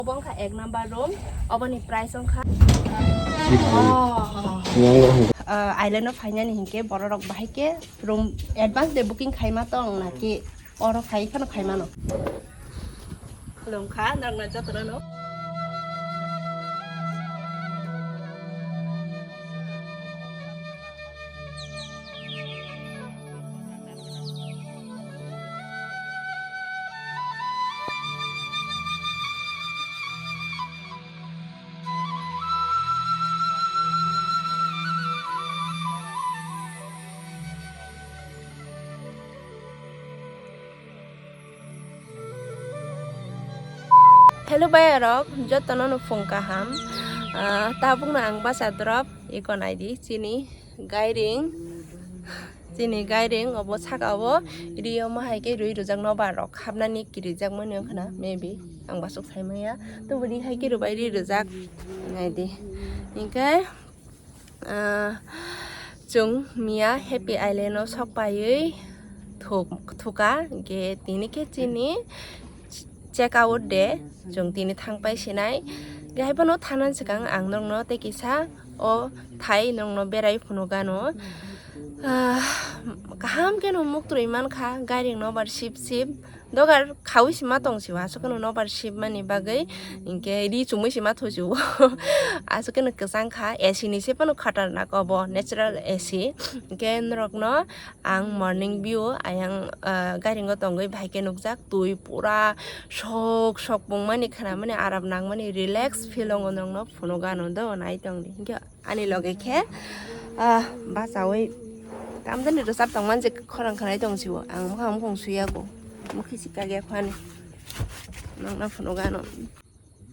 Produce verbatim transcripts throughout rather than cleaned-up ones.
Obo wngkha ek number room, oboni price wngkha. Oh. Yang rong. Ah, island o phainani hinkhe bororok bahai khe room advance de booking khaima tong naki oro phai phano khaimano. Khulumkha norokno jotono no. Hello bayarok, jotono no phung kaham. Ah, tabukno ang basa drop iko naidi chini gairing, chini gairing obo saka obo rio ma hai khe rwi rwjak nobar rok hapnani kirijak mani wngkhana maybe ang basuk sai maya, tubuni hai khe rwbai ri rwjak naidi hinkhe. Ah, chwng miya Happy Island o sok paiwi thuk-, thuka, hinkhe tini khe chini check out de, chwng tini thang pai sinai. Hinkhe haiphano thanani swkang ang norokno tei kisa o thai norokno berai phunukgano. Ah, kaham kheno muktrwi mankha, gairing nobar sip sip. Dogar khaui sima tong siwa, aswk kheno nobar sipmani bagwi, hinkhe ri chumui sima thosiwo. Aswk kheno kwchang kha, A C ni se phano khatarnak obo, natural A C. Hinkhe norokno ang morning view ayang, ah, gairingo tongwi bahai khe nukjak, twi pura sok sok pungmani, khnamani aram nangmani, relax feel wngo norokno phunukgano do, nai tongdi. Hinkhe ani loge khe, ah, bachaui tamjani rwchap tongmani je khorang khanai tong siwo. Ang mokha mokong suyago. Mokhi sikagya khani. Nokna phunukgano.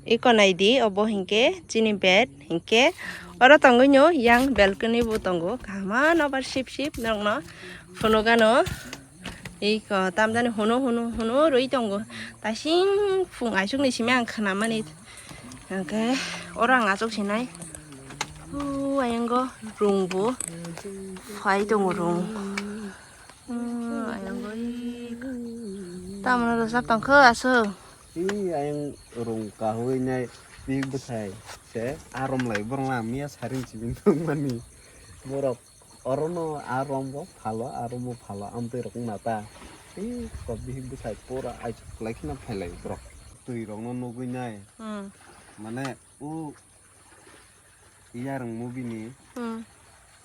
Iko naidi, obo hinkhe chini bed, hinkhe oro tongwino yang balcony bo tongo. Kahama nobar sip sip nokno phunukgano. Iko tamjani hunu hunu hunu rwi tongo. Tasing phung aisukni simi ang khnamani. Hwnkhe oro ang achuk sinai. O ayango rung bo phai tongo rung. O ayango i tamno rwchap tongkho aswk. I ayang rung kahwi nai pik bwthai se arom lai borok miya saring chibin tongmani borok. Orono a romgo phalo, a romgo phalo, amtwi rok wngna ta. Tei kok bihik bwsai pura aichuk kwlai kheno phailai borok. Twi rokno nugwi nai. Hmm. Mane o Iyarwng movie ni Hmm.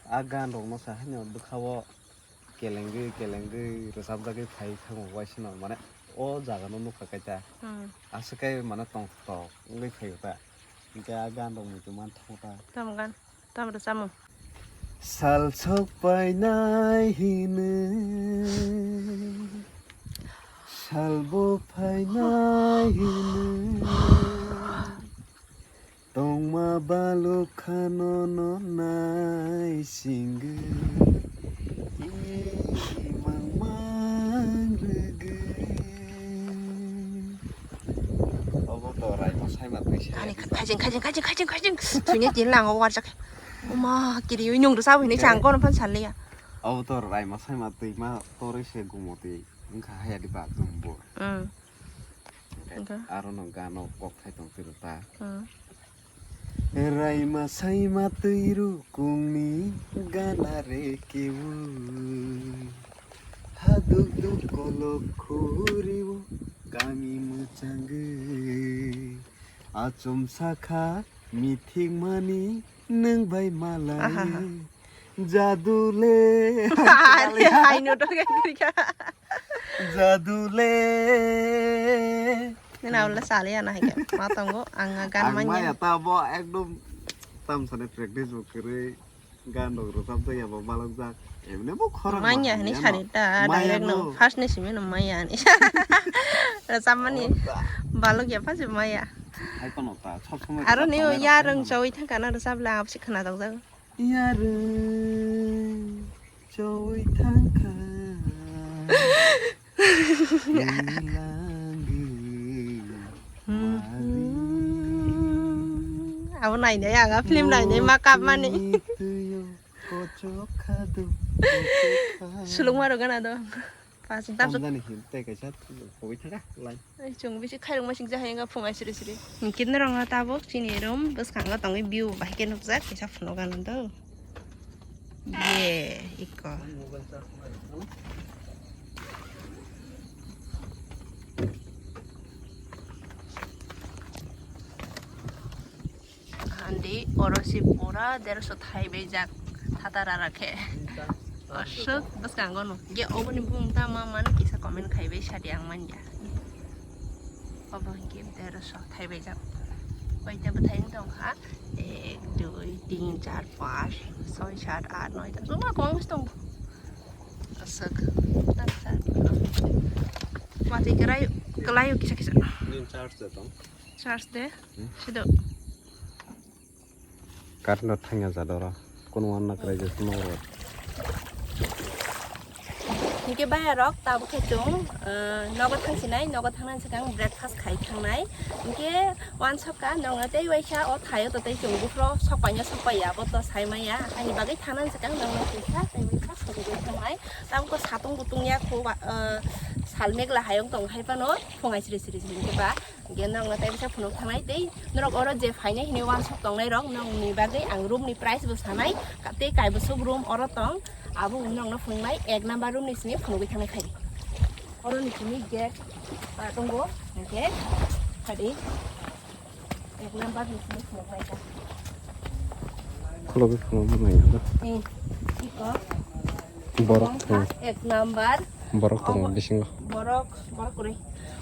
a gan rokno sa haino bwkha o kelengwi kelengwi rwchapjagwi phai thango waisano, mane o jaga no nukha kaita. Hmm. Aswk kai mane tongthok wngwi phaio ta. Hinkhe a gan rok muitu manthogo ta. Tamo gan? Tamo rwchapmung? Sal sok painai hino, sal bo phainai hino, tongma balok khano no naisingwi, imang mang rwgwi. Obo to raima saima twi se. Ani kha-, khajing, khajing, khajing, khajing, khajing. Thwini tin lango warjak. Oma, kiri ui nung rwsa hini chang kono phan saliya. Obo to raima saima twi ma toroi se gumo twi. Wngkha haya di ba jumbo. Mm. Wngkha. Aro no gano kok thai tong twi rw ta. Mm. Raima saima twi rukungni gana re keui. Haduk duk kolok khuriwo kami mwchangwi. Achomsa kha mithikmani nwng bai malai. Aha, aha. Jadu le. Are, haino to khe kiri kha. Jadu le. Nina ulla sale ana hai khe. Ma tongo, ang gan manya. Ang manya ta bo ekdom tamsani practice bo kwrwi. Gan rok rwchapjak ya bo balokjak. Emne bo khorang manya hini sani ta direct no. First ni simi no manya hini. Rwchapmani balok ya phasi maya. Hai kono ta sob somoi. Aro ni ya rwng chawi thangkha na rwchapla apsi khna dok jak. Yarwng chawi thangkha. Abo nainai, ang film nainai, ma kapmani. Sulung maro gana do. Pasing tam jani hin tei kaisa koboi thaka lai. Ai, chwng bisi khairokma sing jahai wngkha phung ai siri siri. Hinkhe norokno tabuk chini room bwskango tongwi view bahai khe nukjak, kaisa phunuk gana do. Ye, ikko. Andi oro si pura derso thai bai jak thatar ara khe. Aswk bwskango no. Ge oboni bumung tama man kisa comment khai bai sadi ang man ya. Obo hwnkhe derso thai bai jak. Koita bwthai wng tong kha. Ek, dui, tin, char, panch, soi, sat, aat, noi, das. Obo kwbangma se tongo. Aswk. Watwi kwrai, kwlaio kisa kisa. Nini charge de tong? Charge de. Hmm. Sido. Current no thangya jat oro. Kono wan na kwrai je suma oro. Hinkhe baya rok tabuk khe chwng, ah, nogo thang sinai, nogo thangna swkang breakfast khai thangnai. Hinkhe wansok ka nongno tei waisa o thaio to tei chwng buphro sok paina sok paiya abo to sai maya. Ani bagwi thangna swkang nongno kisa tei waisa sok thangnai. Tabuk satung bo tungya kho, ah, sal megla hayung tong hai phano phung ai siri siri hinkhe ba. Hinkhe norokno tei bisa phunuk thangnai tei norok oro je phainai hinwi wansok tongnai rok nokni bagwi ang room ni price bo sanai, ka-, tei kaibosok room oro tong, abo wngwi norokno phunuknai ek number room ni simi phunugwi thangnai phai. Oro ni simi gate, ah, tongo, hinkhe phadi ek number ni simi phunuknai kha. Khulogwi phunuknai kha. Eh, iko. Borok Obo wngkha thung. Ek number. Borok tongo Obo bisingo. Borok, borok kwrwi.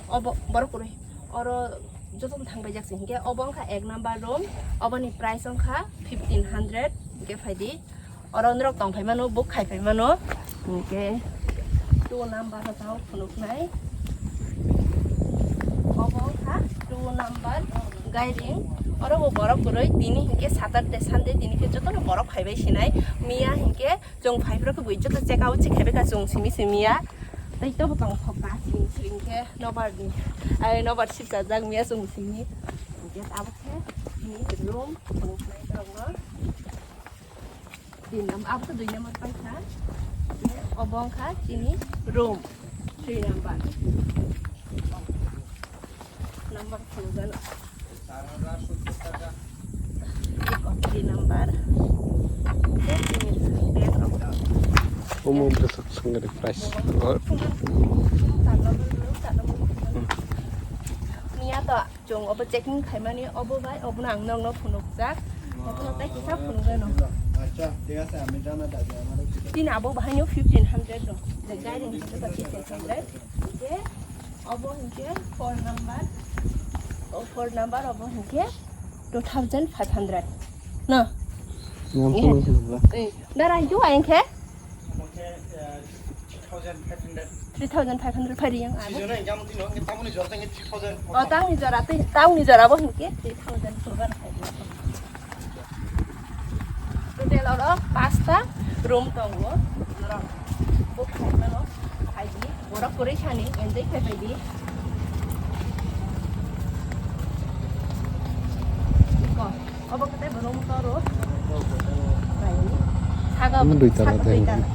Obo, borok kwrwi. Oro joto thang paijak se hinkhe obo wngkha ek number room. Oboni price wngkha fifteen hundred. Hinkhe phaidi. Oro norok tong phai mano, book khai phai mano. Hinkhe two number no tamo phunuknai. Obo wngkha two number gairing. Oro bo borok kwrwi, tini hinkhe Saturday, Sunday, tini khe jotono borok phaibai sinai. Miya hinkhe chwng phaiphuru khe bui joto check out se khaibai kha chwng simi simi ya. Tei tobo tong thok ka simi simi khe nobar ni. Ai nobar sipsa jak miya chwng simi. Hinkhe abo khe tini room phunuknai borokno. Tin number, abo to dui number paikha. Obo wngkha chini room, three number. Number phunukgano. Three number. Omo bwswk swngari price. Phunukgano. Char number, char number. Miya to. Chwng obo checking khaimani obo bai obono ang nokno phunukjak. Obono tei kisa phunukgano. আচ্ছা, ঠিক আছে, আমি জানা দাবি আমারও কিছু Tini abo bahaino fifteen hundred no. Je gairing kisa ba fifteen hundred. Je obo hinkhe four number. O four number obo hinkhe two thousand five hundred. No. Yang Iya. Phunukjak ba? Eh, dara hinkhe wa hinkhe? Three thousand five hundred phari yang abo. Season na income tino, ngi tamoni jora tang three thousand. O tangni jora tei, tangni jora bo hinkhe three thousand phurban phari. Total oro pasta room tongo. Norok book khaimano phaidi, borok kwrwi sani enjoy khaibaidi. Ko. Obo khe tei borok toro. Saga Omo dui tala saga tei. Dui tala.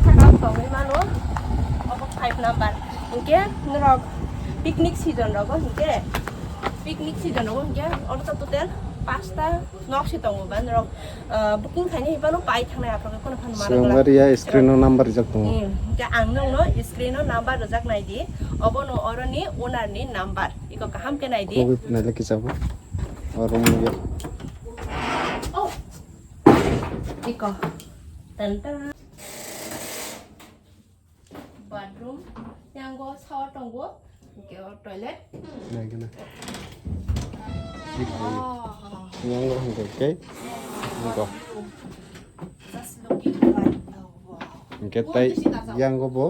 Saga tongwi mano. Obo five number. Hinkhe norok picnic season rogo hinkhe. Picnic season rogo hinkhe. Oro to total pasta nok si tongo ba norok, ah, booking khaini hibano pai thangnai aphano kono phano mara Swngmari ya screen o number rijak tongo. Hmm. Hinkhe ang nokno screen o number rijak naidi. Obono oroni owner ni number. Iko kaham khe naidi. Kogwi nailai kisa bo. Oro wngya. Oh. Iko. Tan tan. Bathroom. Yango shower tongo. Iko toilet. Naigana. Oh. Yango hingko kei. Hingko. Just looking like, oh, wow. Hingke tai yango bo.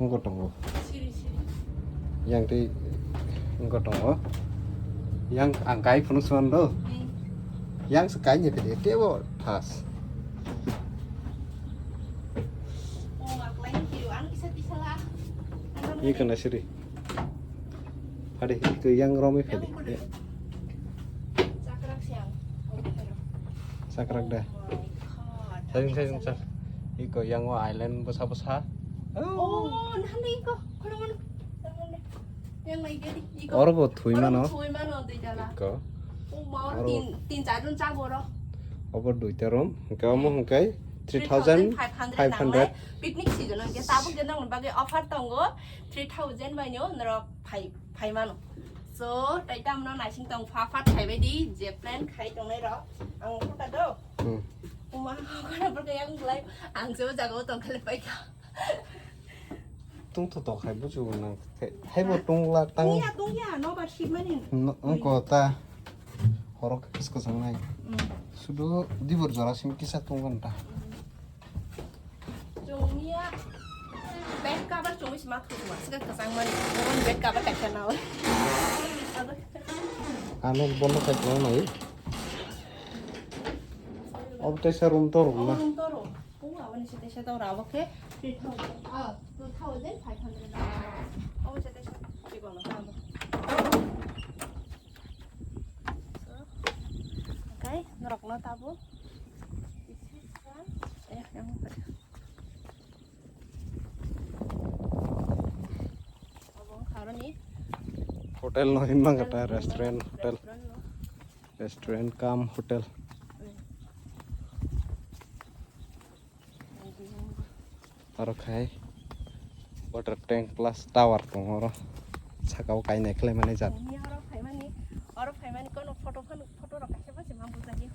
Wngkha tongo. Yang tei wngkha tongo. Yang ang kai phunuk suan do. Yang se kai ni pede tebo thas. Ni kana siri. Ade ke yang romi pede. Sakrak da. Sayang sayang sak. Iko yang o island bwsa bwsa. Oh, nahani iko, khorokmano. Yang nai gedi, iko. Oro bo thui mano. Oro bo thui mano, dui jala. Iko. Oh, ma, oro tin, tin char jon chago oro. Obo duita room. Hwnkhe omo hwnkhe three thousand five hundred. Three thousand five hundred nangnai. Picnic season hwnkhe tabuk je nangni bagwi offer tongo. Three thousand bai no norok phai, phai mano. So, tai tamno naising tong pha pha thai bai di, je plan khai tongnai rok. Ang khuka do. Hmm. Uma, khana pura yang belai. Ang se o jaga o tong khale pai kha. Tungthotok hai buju nang. Hai bo tungla tang. Tungya, tungya, no bar ship mani. No, ongko ta. Horok kis kosong nai. Hmm. Sudu dibor jora sim kisa tungkon ta. Chongya. Bed cover chongwi sima thukma. Sika kasang mani. Bed cover kaisa nawi. Ano bono kai tong nai. Ob tesa room to room na. Room to room. Oh, aboni sete sete ora oke. Three thousand. Ah, two thousand five hundred. Oh, sete sete. Chigono tamo. So, okay, norok no tabo. Eh, yang. Abo kharoni. Hotel no hinma kata restaurant, hotel. Restaurant no. Restaurant cum hotel. Aro khai water tank plus tower tongo oro. Saka o kainai khlai mani jat. Ni oro phaimani, oro phaimani kono photo phano, photo rok kaisa basi ma bujai.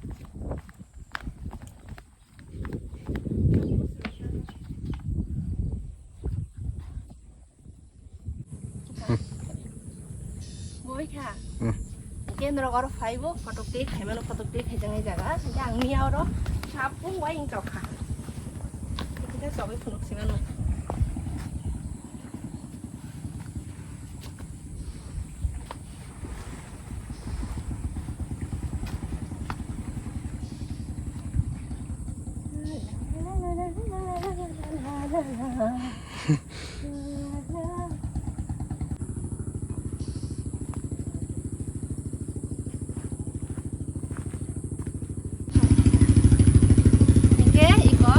Boi kha. Hmm. Hingke norok oro phaibo, photo click khaimano, photo click khaijaknai jaga. Hingke ang miya oro sabung bai wng chok kha. Hingke chogwi phunuk simano. Hingke iko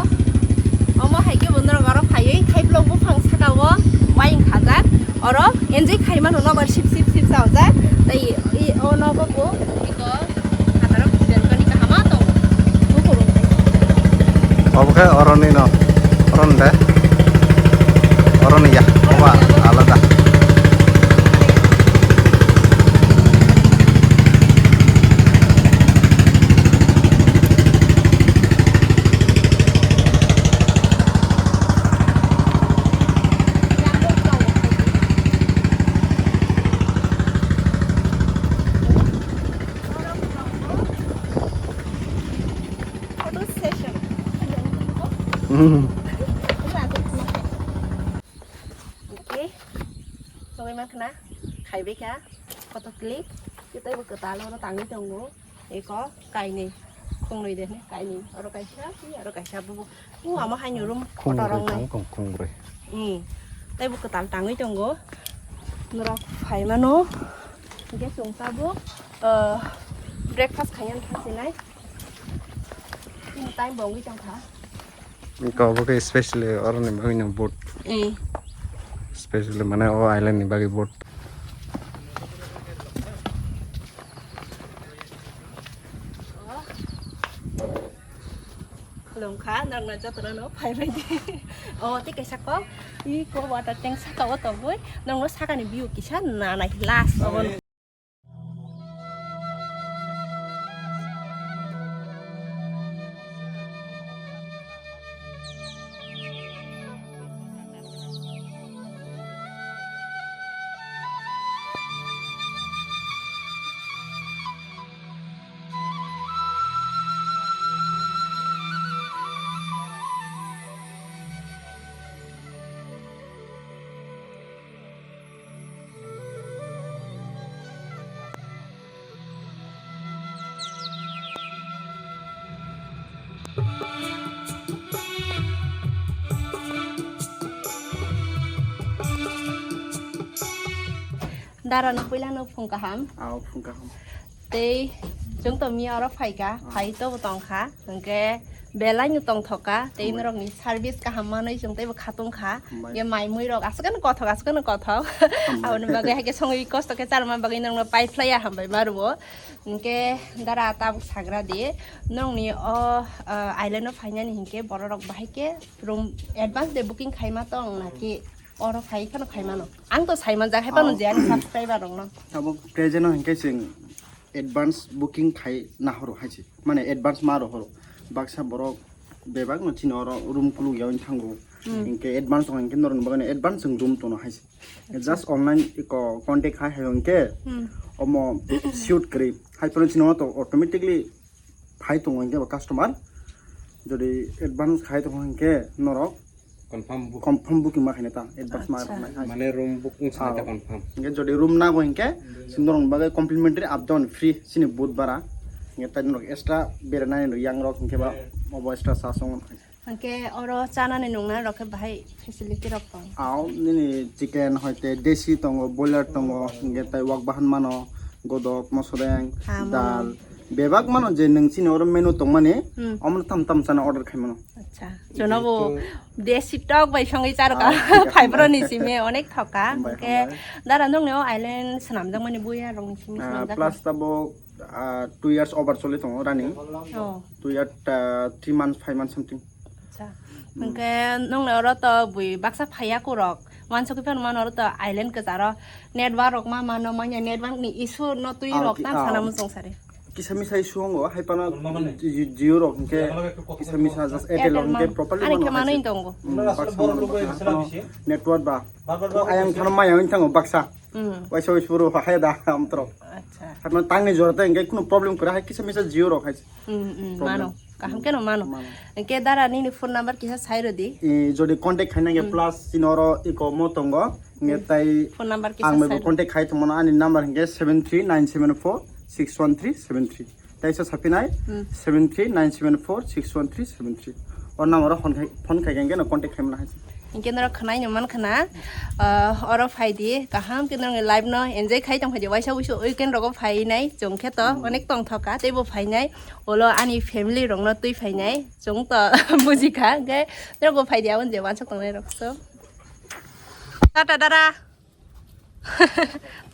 omo hai khe bo norok oro phaiwi thaiplok buphang saka o wayang khajak, oro enjoy khai mano nobar sip sip sip sa ojak tei o nogo bo iko. Obo khe oroni no, oroni de, oroni ya, oba alada. Photo session. Hmm. Okay. Sogwi mankha na? Khaibai kha. Photo click. Tei bo kwtal oro tangwi tongo. Eko kainwi. Khungnwi de ne kainwi. Oro kaisa, oro kaisa bubo. U amo haino room photo rok nai. Khungnwi, khung-, khungbrwi. Hmm. Tei bo kwtal tangwi tongo. Norok phai mano. Hingke chwng tabuk, ah, breakfast khaina thang sinai. Chini time bo wngwi tongkha. Iko obo khe specially oroni bagwino boat. Eh. Specially mane o island ni bagwi boat. Khulumkha, norokno jotono no phai bai di. O, tei kaisa kok, iko water tank saka o tongwi, norokno sakani view kisa nanai last obo. Dara no puila no phung kaham. Ao phung kaham. Tei chwng to miya oro phaikha, phai to bo tongkha, hwnkhe Belai no tongthok ka, tei norok ni service kaham manwi chwng teibo khatung kha. Hambai. Ye mai mui rok aswk no kothok, aswk no kothok. Hambai. Aboni bagwi hai khe songwi kosto khe charwma bagwi norok no pai phlai ya hambai ma rwo. Hinkhe dara tabuk sagra di, norok ni o, ah, island o phainani hinkhe borok rok bahai khe room advance de booking khaima tong naki oro phai phano khaimano? Ang to saimanjak hai phano je ani subscriber rok no. Abo present o hinkhe chwng advance booking khai nahoro hai se, mane advance ma rohoro. Baksa borok bebak no chini oro room kuluk yawi thango. Hmm. Hinkhe advance tong hinkhe norok ni bagwi advance chwng room tono hai se. Acha. Just online ko contact khai hai hinkhe, hmm, omo shoot kwrwi hai phano chini oro to automatically phai tongo hinkhe bo customer. Jodi advance khai tongo hinkhe norok confirm book. Confirm booking ma khaina ta, advance ma. Acha. Rwknai. Mane room book wng sanai ta. Ah. Confirm. Hinkhe jodi room nago hinkhe, hmm, chwng norok bagwi complimentary up down free chini boat bara. Hinkhe tai norok extra beranai rok yang rok hinkhe ba, hmm, obo extra charge wngo. Hinkhe oro chanani nungnani rok khe bahai facility rok tong? Ao, nini chicken hoite desi tongo, boiler tongo, hinkhe tai wak bahan mano, godok, mosodeng, ah, dal, mano. Bebak mano je nwng chini oro menu tongmani, hmm, omono tam tam chana order khai mano. Acha. Jono bo desi tok bai songwi charwkha. Ah, phaibroni simi onek thoka. Hambai, hinkhe hambai. Dara nongni o island swnamjakmani buya rokni simi, ah, swnamjakmani. Plus tabuk, ah, two years over choli tongo running. Oh. Two year, ah, three months, five months something. Acha. Hmm. Hinkhe nongni oro to bui baksa phaiya kurok. Wansukwi phano mano oro to island kwcharo network rok ma mano manya network ni issue no twi rok tam sana muchung sari. Kisa misa issue wngo, hai phano Ji-, Jio rok hinkhe kisa misa just Airtel rok hinkhe properly mano hai se. Ani khe manwi tongo. Hmm, baksa mano baksa phano network ba. Ayang phano maya wng thango baksa. Hmm. Waisa waisa boro hai da amtro. Acha. Hai phano tangni jora ta hinkhe kunu problem kwrwi hai kisa misa Jio rok hai se. Hmm, hmm, problem. Mano. Kaham kheno mano. Mano. Hinkhe dara nini phone number kisa sai rwdi. E, jodi contact khaina hinkhe, hmm, plus chini oro iko mo tongo. Hinkhe, hmm, tai phone number kisa ang bai bo sai rw. Contact khai tongmano ani number hinkhe seven three nine seven four six one three seven three. Taisa sapinai, hmm, seven three nine seven four six one three seven three. O number o phone khai, phone khai hinkhe no contact khaimano hai se. Hinkhe norok khwnai no mankha na, ah, oro phaidi, kaham khe norokni life no enjoy khai tong phaidi, waisa wuisu weekend rogo phainai, chwng khe to, hmm, onek tongthok kha, teibo phainai, ulo ani family rokno twi phainai, chwng to bujikha, hinkhe norokbo phaidi, aboni je wansuk tongnai rok so. Tata dara.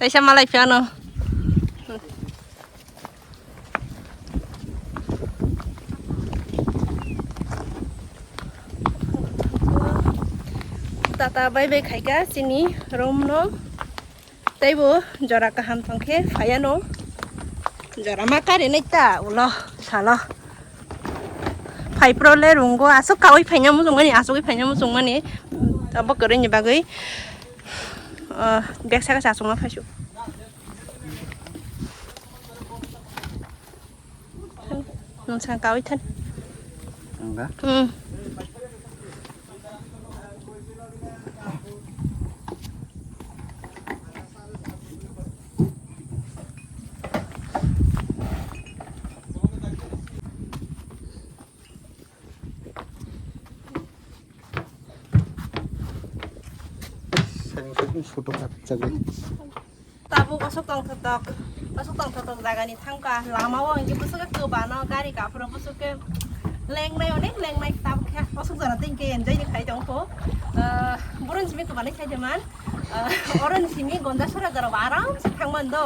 Taisa malai phiya ano. Tata bai bai khaika chini room no. Teibo jora kaham tongkhe phaiano. Jora ma kari nai ta ulo salo. Phai pro le rungo aswk kaui phaina muchungmani, aswk phaina muchungmani. Abo kwrwini bagwi. Ah, bag saka sa chuma phaisu. Nung sang kawi than. Ang ka? Hmm. Photo kap chabi. Tabuk osok tongthok tok, osok tongthok tok jaga ni thangka lama o hingke bwswk khe kwbano gari kaphuru bwswk khe lengnai onek lengnai tabuk khe osok jora tei hingke enjoy ni khai tongkho. Ah, boroni simi kwbani khai de man. Ah, oroni simi Gondasora jora bo aram se thang man do.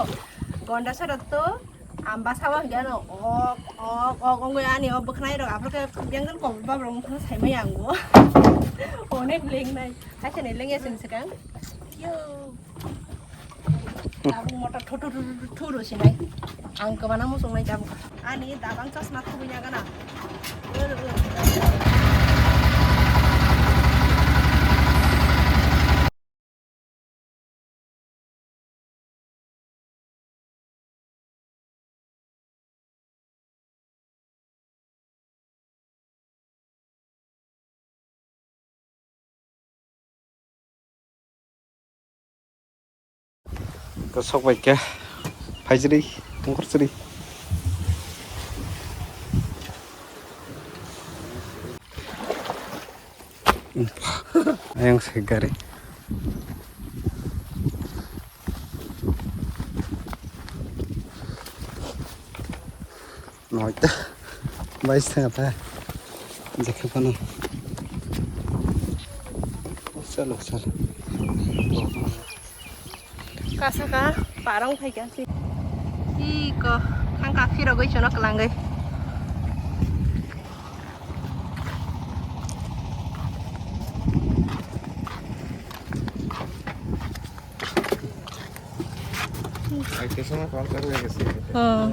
Gondasora to Ambasa o hingke ano ok, ok, ok, wngwi ani o bwkhnai rok aphuru khe yang jan kok ba rok wngkha saimai ang bo. Onek lengnai. Hai se ne lengya sini sekang. Yo. Tabuk motor thu, thu, thu, thu, thu, ro sinai. Ang kwbana muchungnai tabuk. Ani dabang chosma khubui ya gana. Kosok bai khe phaisiri, tongkhor siri. Ayang se gari. Noita. Bai se ta. Jakhe phano. Chalo, chalo. Kasaka parang phaikha. Iko, thangka phirogwi chwngno kwlangwi. Ay, que eso me falta, güey, que sí. Oh.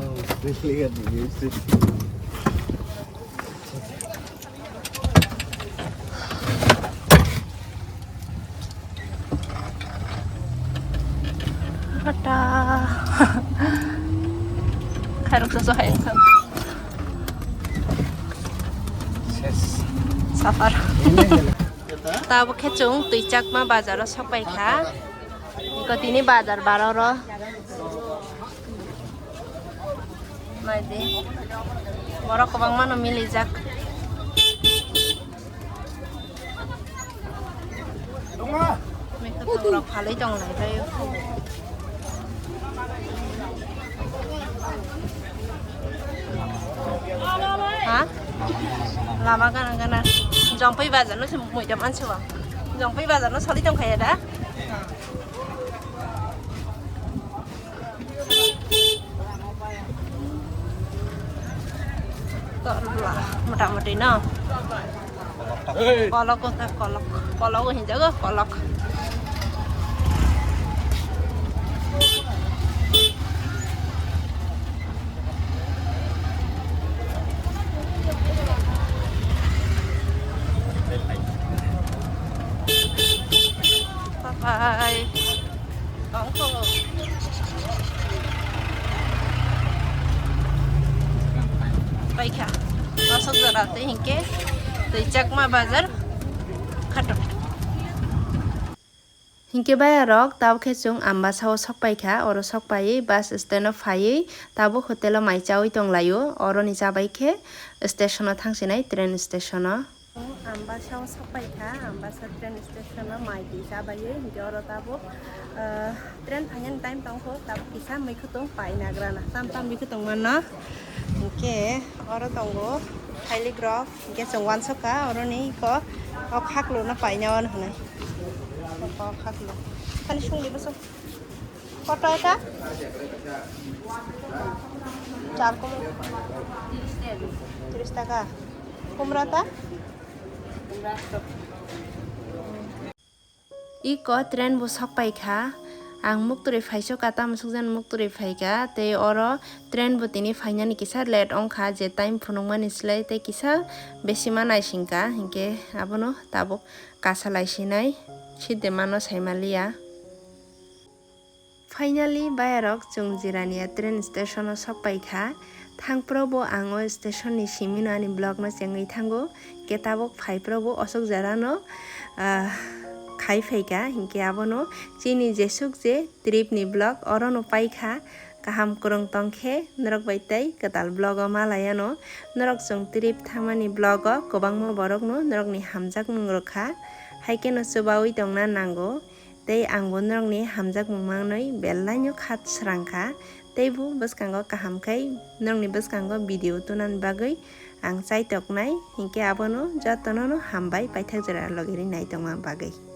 Tata. Khairok sasu hai. Safar. Tabuk khe chwng Twichakma bazaro sokpai kha. Iko tini bazar baroro. Naidi. Borok kwbangma no milijak. Mikhutungrok phalwi tong lai bai. Ha? Lama gana gana. Jongpui bazar no se muida manse ba. Jongpui bazar no soli tong khaya da. Torla, motamoti no. Kolok ta kolok, kolok hinjago kolok. Bye bye. Tongkho. Paikha. Asok jora tei hinkhe Twichakma bazar khato. Hinkhe bayarok, tabuk khe chwng Ambasao sokpaikha, oro sokpaiwi bus stand-o phaiwi tabuk hotel-o mai chaui tonglaio, oroni chabai khe station-o thangsinai, train station-o. Ambasao sokpaikha, Ambasa train station-o mai twi chabaiwi, hinkhe oro tabuk, ah, train phainani time tongkho, tabuk kisa mikhutung painagrana, tam tam mikhutung mano. Hinkhe oro tongo thailik rok, hinkhe chwng uansukha oroni kok o khaklo no paina uan hwnwi. Kok o khaklo. Thani sungdi bwswk. Koto eta? Chal kumu. Tris taka. Kumra ta? Iko train bo sok pai kha. Ang muktwrwi phaiso ka, tamo sukjani muktwrwi phai kha. Tei oro train bo tini phainani kisa late wng kha, je time phunukmani slai tei kisa besi ma naising kha. Hinkhe abono tabuk kasa lai sinai, seat de mano sai ma liya. Finally, bayarok chwng Jirania train station-o sok pai kha. Thangphuru bo ang o station ni simi no ani vlog no chengwi thango. Khe tabuk phaiphuru bo osok jora no, ah, khai phai kha. Hinkhe abono chini jesuk je trip ni vlog oro no pai kha. Kaham kwrwng tong khe norok bai tei kwtal vlog o ma lai ano. Norok chwng trip thangmani vlog o kwbangma borok no norok ni hamjakmung rwkha. Hai kheno chubaui tongna nango. Tei ang bo norokni hamjakmung mangnwi belai no kha srang kha, tei bo bwskango kaham khai norokni bwskango video tunani bagwi ang chai toknai, hinkhe abono jotono no hambai paithak jora logi ri nai tongma bagwi.